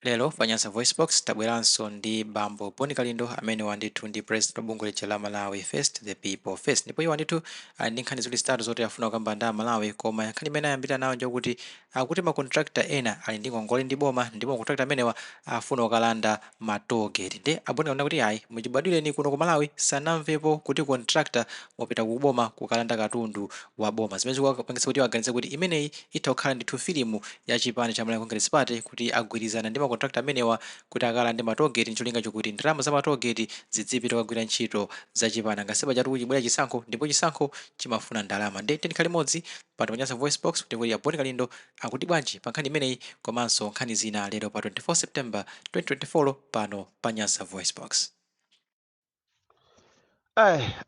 Lero pa Nyasa VoiceBox tabweranso ndi bambo Bon Kalindo, amene wandithu ndi president wa bungwe lija la Malawi First, the People First. Ndipo iwo ndithu ali ndi nkhani ziwiri, zitatu zoti afuna kukamba ndi Amalawi. Koma nkhani imene ayambira nayo njokuti akuti ma contractor ena ali ndi ngongole ndi boma, ndipo ma contractor amenewa afuna kukalanda ma toll gate. Ndi a Bon Kalindo kuti ayi, muchibadwireni kuno ku Malawi sanamvepo kuti contractor wapita kuboma kukalanda katundu wa boma, zimene zikupangitsa kuti aganize kuti imeneyi itha kukhala ndithu filimu ya chipani cha Malawi Congress Party, kuti agwirizana ndi ma contractor amenewa kuti akalande ma tollgate, ncholinga chokuti ndalama za ma tollgate zidzipita kukagwira ntchito za chipani. Angasepa chatu kuchibwera chisankho, ndipo chisankho chimafuna ndalama. Ndiye tikhale limodzi pano pa Nyasa Voice Box kuti kodi a Bon Kalindo akuti bwanji pa nkhani imeneyi komanso nkhani zina, lero pa 24 September 2024, pano pa Nyasa Voice Box.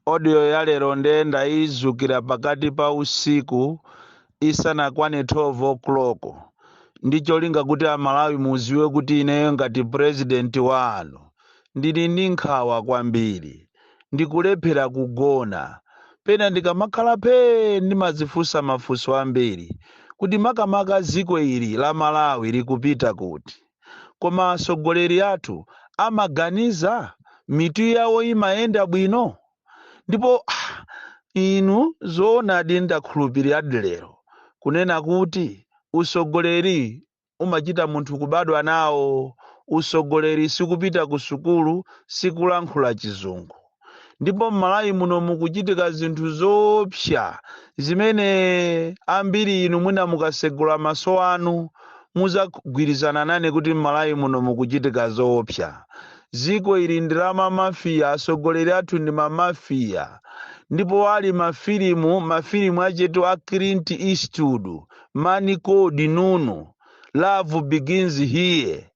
Audio ya lero nde ndayizukira pakati pa usiku isanakwane 12 o'clock, ndi cholinga kuti Amalawi muziwe kuti ineyo ngati president wanu ndili ndi nkhawa kwambiri, ndikulephera kugona. Pena ndikamakhala phee, ndimazifunsa mafunso ambiri kuti makamaka dziko ili la Malawi likupita kuti? Koma atsogoleri athu amaganiza, mitu yawo imayenda bwino? Ndipo inu zoonadi, ndakhulupirira lero kunena kuti usogoleri umachita munthu kubadwa nawo. Usogoleri sikupita ku sukulu, sikulankhula Chizungu. Ndipo m'Malawi muno mukuchitika zinthu zoopsa zimene ambiri inu mwina mukasegula maso anu muzagwirizana nane kuti m'Malawi muno mukuchitika zoopsa. Dziko ili ndi la mamafiya, atsogoleri athu ndi mamafiya. Ndipo ali mafilimu, mafilimu achetu a Clint Eastwood, Man Called Nunu, Love Begins Here,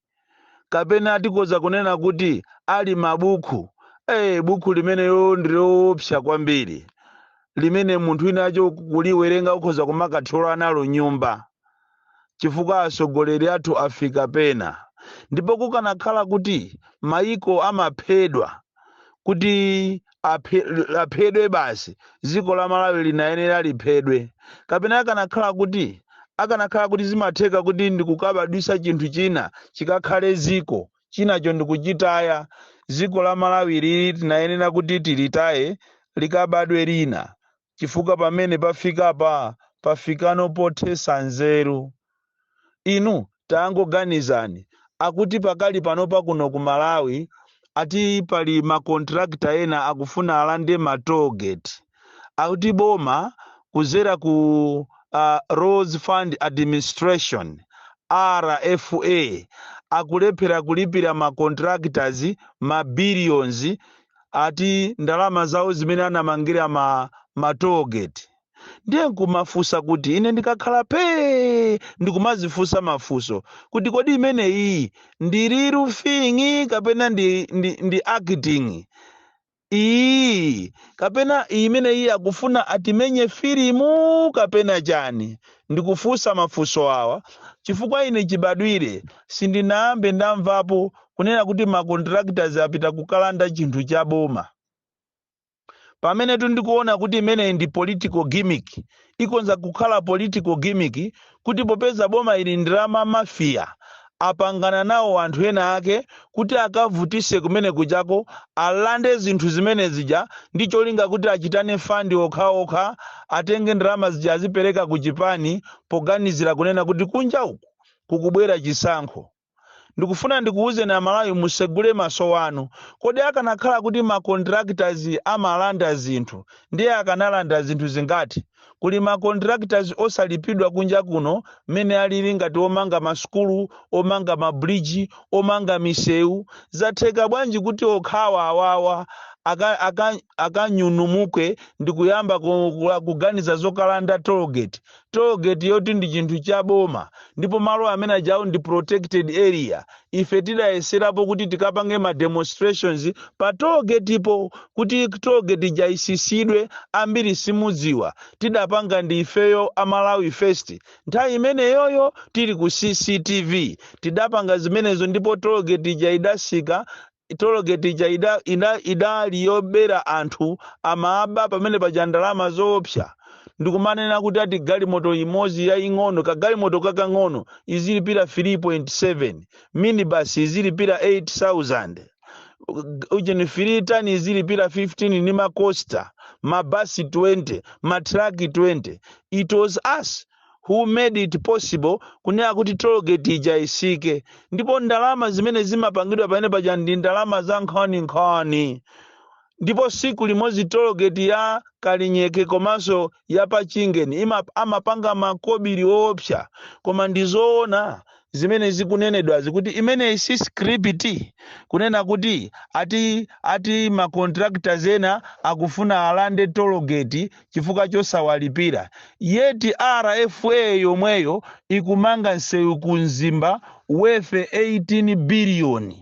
kapena tikoza kunena kuti ali mabuku, buku limeneyo ndi loopsa kwambiri, limene munthu winacho kuliwerenga ukhoza kumakathyola nalo nyumba, chifukwa atsogoleri athu afika pena. Ndipo kukanakhala kuti maiko amaphedwa kuti aphedwe basi, dziko la Malawi linayenera liphedwe. Kapena akanakhala kuti zimatheka kuti ndikukabadwisa chinthu china chikakhale ziko chinacho ndikuchitaya, dziko la Malawi lili tinayenera kuti tilitaye likabadwe lina, chifukwa pamene pafikapa pafikano pothesa nzeru. Inu tangoganizani, akuti pakali panopa kuno ku Malawi ati pali ma contractor ena akufuna alande ma tollgate. Akuti boma kuzera ku Roads Fund Administration, RFA, akulephera kulipira ma contractors ma billions, ati ndalama zawo zimene anamangira ma tollgate. Ndiye nkumafunsa kuti ine ndikakhala pee, ndikumazifunsa mafunso kuti kodi imeneyi ndi real thing kapena ndi acting iyi, kapena imeneyi akufuna atimenye filimu kapena chani? Ndikufunsa mafunso awa chifukwa ine chibadwire sindinayambe ndamvapo kunena kuti ma contractors apita kukalanda chinthu cha boma. Pamene tindikuona kuti imeneyi ndi political gimmick, ikonza kukhala political gimmick kuti popeza boma ili ndi la mamafiya, apangana nawo anthu ena ake kuti akavutise kumene kujako, alande zinthu zimene zija, ndi cholinga kuti achitane fund okhaokha, atenge ndalama zija azipereka ku chipani, poganizira kunena kuti kunja uku kukubwera chisankho. Ndikufuna ndikuwuzeni Amalawi, musegule maso anu. Kodi akanakhala kuti ma contractors amalanda zinthu, ndiye akanalanda zinthu zingati? Kuli ma contractors osalipidwa kunja kuno mmene alili ngati omanga masukulu, omanga mabridge, omanga misewu. Zatheka bwanji kuti okhawa awawa akanyunumuke ndi kuyamba kuganiza zokalanda tollgate? Tollgate yoti ndi chinthu cha boma, ndipo malo amene ajawo ndi protected area. Ife tidayeserapo kuti tikapange ma demonstrations pa tollgate ipo kuti tollgate ija isisidwe. Ambiri simudziwa, tidapanga ndi ifeyo Amalawi First nthawi imeneyoyo tili ku CCTV, tidapanga zimenezo, ndipo tollgate ija idasika. Tollgate ija idali yobera anthu, amaba pamene paja ndalama zoopsa. Ndikumanena kuti ati galimoto imodzi yaying'ono, kagalimoto kakang'ono, izilipira 3.7, minibus izilipira 8000, ujeni 3 tani izilipira 15, ndi ma coaster, mabasi 20, matraki 20. It was us who made it possible kunena kuti tollgate ija isike. Ndipo ndalama zimene zimapangidwa pamene paja ndi ndalama za nkhaninkhani. Ndipo siku limodzi tollgate ya Kalinyeke komanso ya Pachingeni amapanga makobiri woopsa. Koma ndizoona zimene zikunenedwazi kuti imeneyi si script, kunena kuti ati ma contractors ena akufuna alande tollgate chifukwa chosawalipira, yet RFA yomweyo ikumanga msewu ku Mzimba worth 18 billion?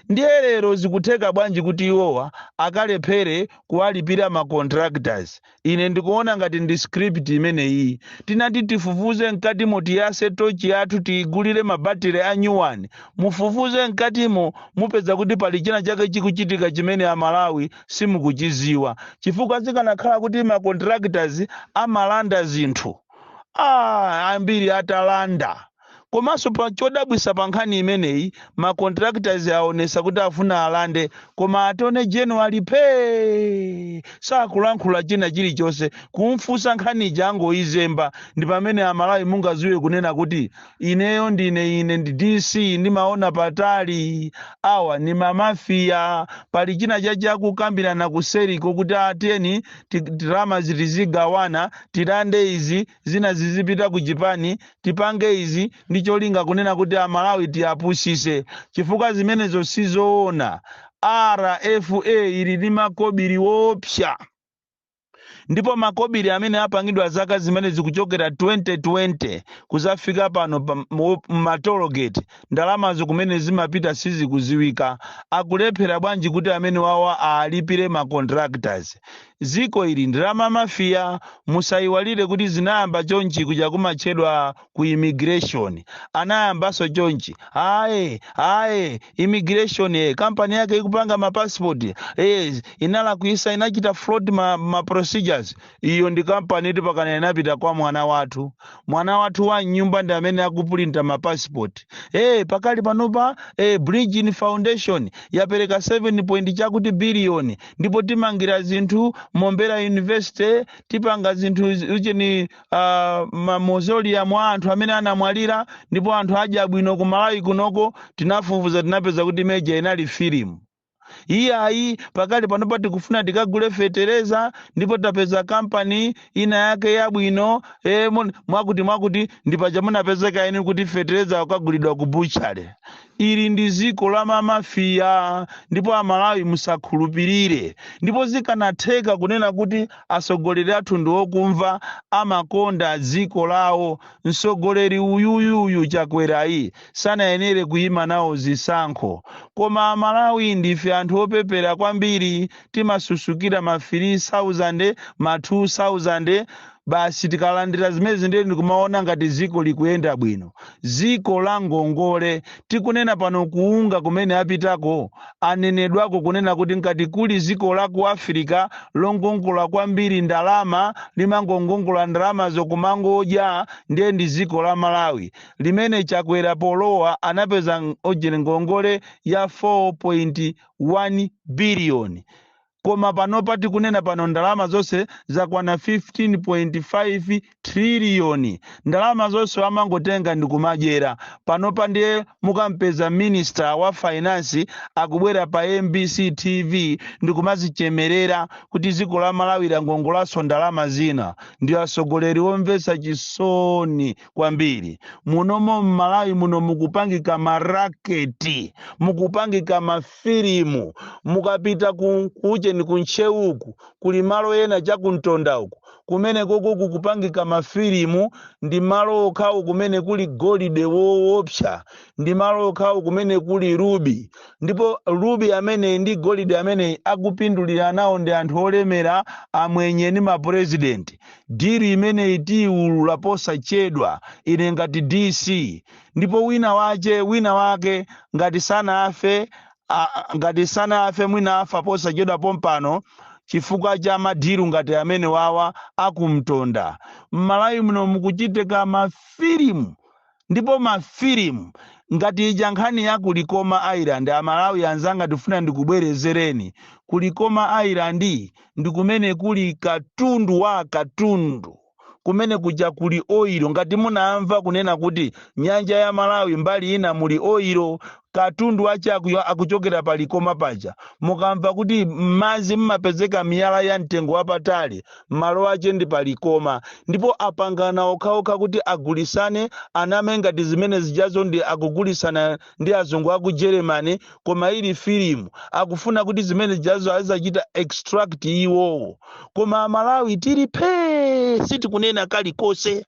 Ndiye lero zikutheka bwanji kuti iwowa akalephere kuwalipira ma contractors? Ine ndikuona ngati ndi script imeneyi. Tinati tifufuze mkatimo, tiyase tochi yathu, tiyigulire mabatire a nyuwani, mufufuze mkatimo, mupeza kuti pali china chake chikuchitika chimene Amalawi simukuchiziwa. Chifukwa zikanakhala kuti ma contractors amalanda zinthu, ambiri atalanda. Komanso pa chodabwisa pa nkhani imeneyi, ma contractors aonesa kuti afuna alande, koma Attorney General phe, sakulankhula china chilichonse. Kumfunsa nkhani ija, angoyizemba. Ndi pamene Amalawi mungaziwe kunena kuti ineyo ndine, ine ndi DC, ndimaona patali. Awa ni ma mafia. Pali china chachakukambirana kuseriko kuti atiyeni ndalama tizigawana, tilande izi, zina zizipita ku chipani, tipange izi ndi cholinga kunena kuti Amalawi tiyapusise, chifukwa zimenezo sizoona. RFA ili ndi makobiri wopsa, ndipo makobiri amene apangidwa zaka zimene zikuchokera 2020 kuzafika pano ma tollgate, ndalamazo kumene zimapita sizikuziwika. Akulephera bwanji kuti amene wawa alipire ma contractors? Ziko ili ndi la ma mafia. Musayiwalire kuti zinayamba chonchi kuja kumatchedwa ku immigration, anayambanso chonchi. Aye aye, immigration, kampani yake ikupanga ma passport, inalakwisa, inachita fraud ma procedures. Iyo ndi kampani iti pakana inapita kwa mwana wathu, mwana wathu wa nyumba ndi amene akupulinta ma passport. Pakali panopa, Bridgin Foundation yapereka 7 point chakuti biliyoni, ndipo timangira zinthu Mombera University, tipanga zinthu ucheni, ma mausoleum a anthu amene anamwalira, ndipo anthu adya bwino ku Malawi kunoko. Tinafufuza, tinapeza kuti meja inali filimu. Iyayi, pakali panopa tikufuna tikagule fetereza, ndipo tapeza kampani ina yake yabwino, mwakuti mwakuti. Ndipaja munapezeka eni kuti fetereza akagulidwa ku butchery. Ili ndi ziko la ma mafia, ndipo Amalawi musakhulupirire. Ndipo zikanatheka kunena kuti atsogoleri athu ndi okumva, amakonda dziko lawo, mtsogoleri uyuyuyu Chakwerayi sanayenere kuyima nawo zisankho. Koma Amalawi ndife anthu opepera kwambiri, timasusukira ma 3000, ma 2000 basi. Tikalandira zimene, ndiye ndikumaona ngati ziko likuyenda bwino. Ziko la ngongole. Tikunena pano, kuunga kumene apitako, anenedwako kunena kuti ngati kuli ziko la ku Africa longongola kwambiri ndalama, limangongongola ndalama zokumangodya, ndiye ndi ziko la Malawi, limene Chakwera polowa anapeza ojere ngongole ya 4.1 biliyoni, koma panopa tikunena pano ndalama zonse zakwana 15.5 triliyoni. Ndalama zonse amangotenga ndi kumadyera. Panopa ndiye mukampeza minister wa finance akubwera pa MBC TV ndi kumazichemerera kuti dziko la Malawi langongolanso ndalama zina. Ndi atsogoleri omvetsa chisoni kwambiri. Munomo mMalawi muno mukupangika ma racket, mukupangika mafilimu. Mukapita ku kucheni kuntcheuku, kuli malo ena chakumtonda uku kumene koko kukupangika mafilimu. Ndi malo okhawo kumene kuli golide woopsa, ndi malo okhawo kumene kuli ruby. Ndipo ruby amene ndi golide amene akupindulira nawo ndi anthu olemera, amwenye ndi mapurezidenti. Deal imeneyi tiyiwulula posachedwa, ine ngati DC. Ndipo wina wache, wina wake ngati sanafe, ngati sanafe, mwina afa posachedwa pompano. Chifukwa cha ma deal ngati amene wawa akumtonda. M'Malawi muno mukuchitika mafilimu, ndipo mafilimu ngati ija nkhani ya Kulikoma Island. Amalawi anzanga, ndifuna ndikubwerezereni, Kulikoma Island ndi kumene kuli katundu wa katundu, kumene kuja kuli oil. Ngati munamva kunena kuti nyanja ya Malawi mbali ina muli oil, katundu wache akuchokera pa Likoma paja. Mukamva kuti m'madzi mmapezeka miyala ya mtengo wapatali, malo ache ndi pa Likoma. Ndipo apangana okhaokha kuti agulisane, aname ngati zimene zijazo ndi akugulisana ndi azungu aku Germany, koma ili filimu, akufuna kuti zimene zijazo azachita extract iwowo. Koma Amalawi tili phee, sitikunena kalikonse.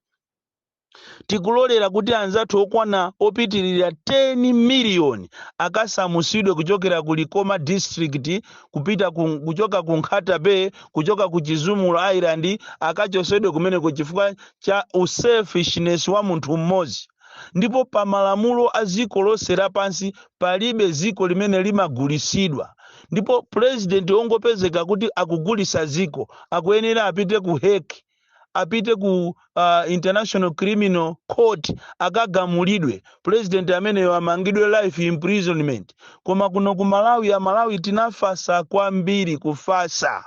Tikulolera kuti anzathu okwana opitirira 10 miliyoni akasamusidwe kuchokera ku Likoma District kupita kuchoka ku Nkhata Bay, kuchoka ku Chizumulu Island, akachosedwe kumeneko chifukwa cha uselfishness wa munthu mmodzi. Ndipo pa malamulo a dziko lonse lapansi palibe dziko limene limagulisidwa, ndipo president wongopezeka kuti akugulisa dziko akuyenera apite ku Hague, apite ku International Criminal Court, akagamulidwe. President ameneyo amangidwe life imprisonment. Koma kuno ku Malawi, Amalawi tinafasa kwambiri, kufasa.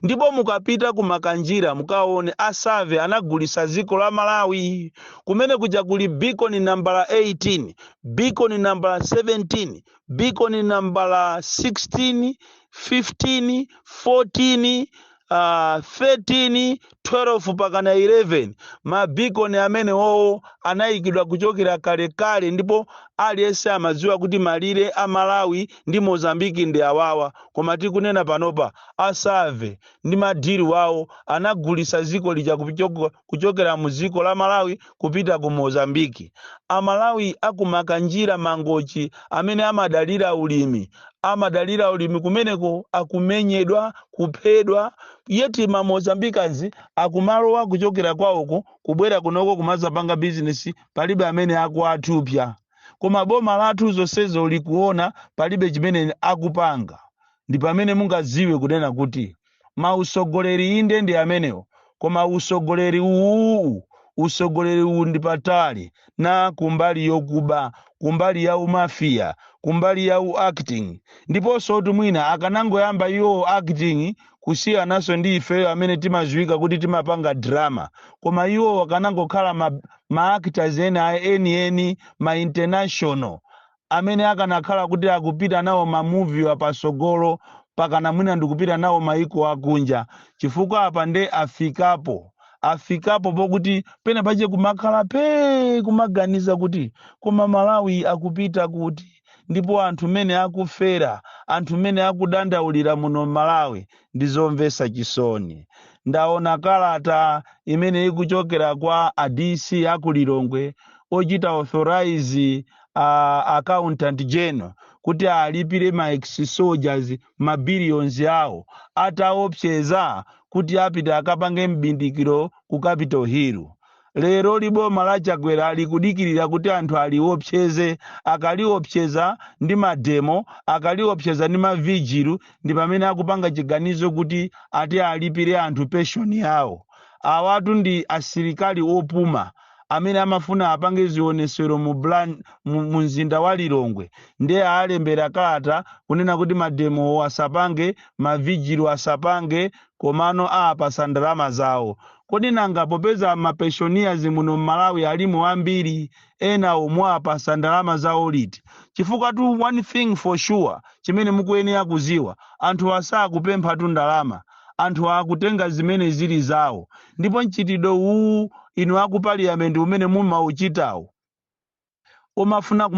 Ndipo mukapita ku Makanjira mukaone a Survey anagulisa dziko la Malawi. Kumene kuja kuli beacon nambala 18, beacon nambala 17, beacon nambala 16, 15, 14, 13, 12 pakana 11. Ma beacon amene wowo anayikidwa kuchokera kalekale, ndipo aliyense amadziwa kuti malire a Malawi ndi Mozambiki ndi awawa. Koma tikunena panopa, a Survey ndi ma deal wawo anagulisa dziko lija kuchokera mu dziko la Malawi kupita ku Mozambiki. Amalawi akumakanjira, Mangochi, amene amadalira ulimi, amadalira ulimi kumeneko, akumenyedwa, kuphedwa, yet ma Mozambicans akumalowa kuchokera kwawoko kubwera kunoko kumazapanga bizinesi, palibe amene akuathupya. Koma boma lathu zonsezo likuona, palibe chimene akupanga. Ndi pamene mungadziwe kunena kuti mausogoleri inde ndi amenewo, koma usogoleri uwu, usogoleri uwu ndi patali na kumbali yokuba, kumbali ya umafia, kumbali ya uacting. Ndiponso kuti mwina akanangoyamba iwo acting, kusiyananso ndi ifeyo amene timadziwika kuti timapanga drama, koma iwo akanangokhala ma actors ena enieni, ma international, amene akanakhala kuti akupita nawo ma movie apasogolo, pakana mwina ndikupita nawo maiko akunja. Chifukwa apa nde afikapo, afikapo pokuti pena pache kumakhala pee, kumaganiza kuti koma Malawi akupita kuti? Ndipo anthu mene akufera, anthu mene akudandaulira muno Malawi, ndizomvetsa chisoni. Ndaona kalata imene ikuchokera kwa a DC aku Lilongwe ochita authorize Accountant General kuti alipire ma ex soldiers ma billions awo, ataopseza kuti apita akapange mbindikiro ku Capitol Hill. Lero liboma la Chakwera likudikirira kuti anthu aliopseze. Akaliopseza ndi ma demo, akaliopseza ndi ma vigil, ndi pamene akupanga chiganizo kuti ati alipire anthu pension yawo. Awatu ndi asilikali opuma amene amafuna apange zionesero mu mzinda wa Lilongwe. Ndiye alembera kalata kunena kuti ma demo asapange, ma vigil asapange, komano apasa ndalama zawo. Kodi nanga popeza ma pensioners muno mMalawi alimo ambiri, ena omwe apasa ndalama zawo liti? Chifukwa tu one thing for sure chimene mukuyenera kuziwa, anthu asakupempha tu ndalama, anthu akutenga zimene zili zawo. Ndipo mchitidwe uwu inu aku parliament umene mumauchitawo, umafuna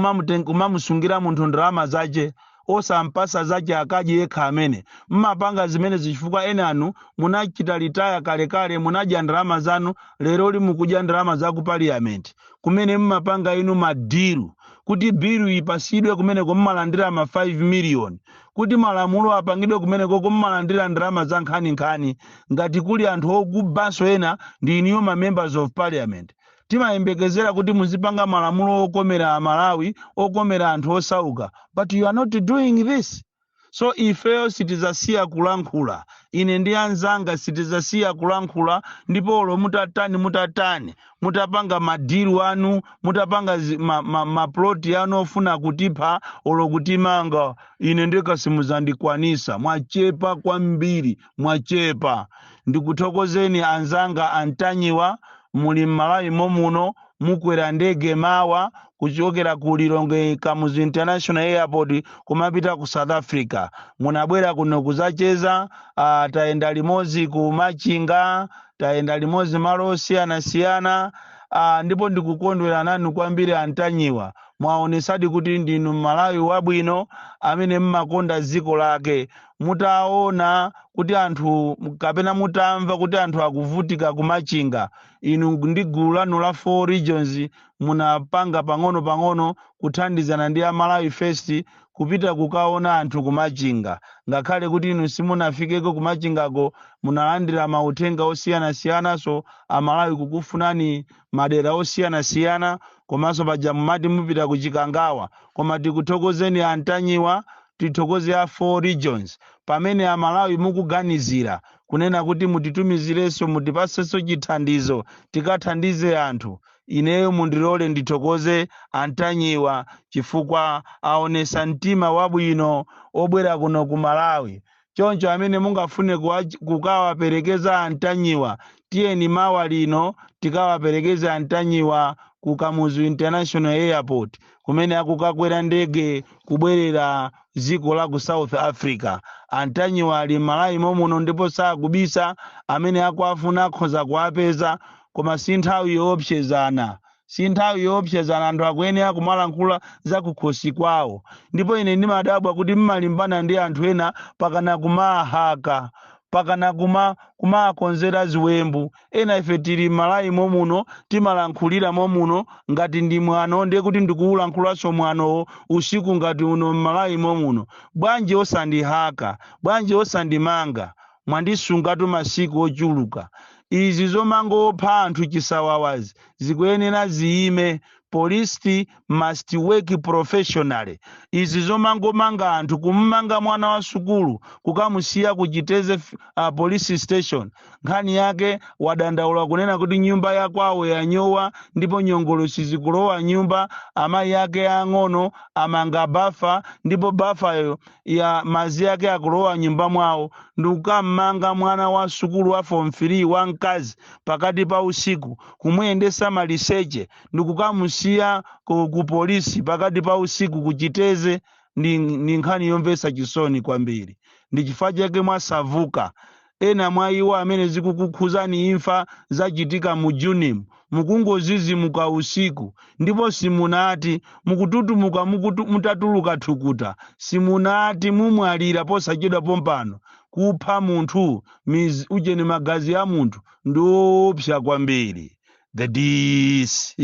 kumamusungira munthu ndalama zace, osampasa zace akadye yekha, amene mmapanga zimene, chifukwa ena anu munachita retire kalekale, munadya ndalama zanu, lero mukudya ndalama za ku parliament kumene mmapanga inu ma deal kuti bill ipasidwe kumeneko mmalandira ma 5 million, kuti malamulo apangidwe kumeneko kummalandira ndalama za nkhaninkhani. Ngati kuli anthu okubanso ena ndi iniyo ma members of parliament. Timayembekezera kuti muzipanga malamulo okomera Amalawi, okomera anthu osauka, but you are not doing this. So ifeyo sitizasiya kulankhula. Ine ndi anzanga sitizasiya kulankhula. Ndipo olo mutatani, mutatani, mutapanga ma deal anu, mutapanga ma plot anu ofuna kutipha olo kutimanga, ine ndekha simuzandikwanisa. Mwachepa kwambiri, mwachepa. Ndikuthokozeni anzanga Antanyiwa, muli m'Malawi momuno. Mukwera ndege mawa kuchokera ku Lilongwe Kamuzu International Airport kumapita ku South Africa. Munabwera kuno kuzacheza. Tayenda limodzi ku Machinga, tayenda limodzi malo osiyanasiyana, ndipo ndikukondwera nanu kwambiri Antanyiwa. Mwaonesadi kuti ndinu Malawi wabwino amene mmakonda dziko lake. Mutaona kuti anthu, kapena mutamva kuti anthu akuvutika kumachinga, inu ndi gulu lanu la Four Regions munapanga pang'ono pang'ono kuthandizana ndi Amalawi First kupita kukaona anthu kumachinga. Ngakhale kuti inu simunafikeko kumachingako, munalandira mauthenga osiyanasiyanaso Amalawi kukufunani madera osiyanasiyana. Komanso paja mumati mupita kuchikangawa. Koma tikuthokozeni Antanyiwa, tithokoze a Four Regions. Pamene Amalawi mukuganizira kunena kuti mutitumizirenso, mutipasenso chithandizo tikathandize anthu, ineyo mundilole ndithokoze Antanyiwa chifukwa aonesa mtima wabwino obwera kuno ku Malawi. Choncho amene mungafune kukawaperekeza Antanyiwa, tiyeni mawa lino tikawaperekeze Antanyiwa ku Kamuzu International Airport kumene akukakwera ndege kubwerera dziko la ku South Africa. Antanyiwa ali Malawi momuno ndipo sakubisa. Amene akuafuna akhoza kuapeza. Koma si nthawi yoopsezana, si nthawi yoopsezana. Anthu akuyenera kumalankhula za kukhosi kwawo. Ndipo ine ndimadabwa kuti mmalimbana ndi anthu ena pakana kumahaka, pakana kumakonzera ziwembu ena. Ife tili Malawi momuno, timalankhulira momuno. Ngati ndi mwano, ndiye kuti ndikuwulankhulanso mwanowo usiku ngati uno m'Malawi momuno. Bwanji osandihaka? Bwanji osandimanga? Mwandisungatu masiku ochuluka. Izi zomangopha anthu chisawawazi zikuyenera ziyime. Police must work professionally. Izi zomangomanga anthu, kummanga mwana wa sukulu kukamusiya ku Chiteze police station, nkhani yake wadandaula kunena kuti nyumba yakwawo yanyowa ndipo nyongolo sizikulowa nyumba. Amayi ake ang'ono amanga bafa ndipo bafayo ya mazi ake akulowa nyumba mwawo. Ndikukammanga mwana wa sukulu wa form 3 wa mkazi pakati pa usiku, kumuyendesa maliseche ndikukamusiya ku polisi pakati pa usiku kuchiteze, ndi nkhani yomvetsa chisoni kwambiri. Ndi chifukwa chake mwasavuka ena mwa iwo amene zikukukhuzani. Imfa zachitika mu Junimu, mukungozizimuka usiku ndipo simunati mukututumuka, mutatuluka thukuta, simunati mumwalira posachedwa pompano. Kupha munthu, ujeni, magazi a munthu ndi woopsa kwambiri. The DC,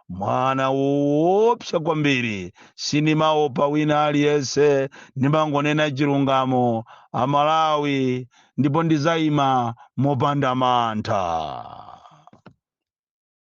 mwana woopsa kwambiri. Sinimaopa wina aliyense, ndimangonena chilungamo Amalawi, ndipo ndizayima mopanda mantha.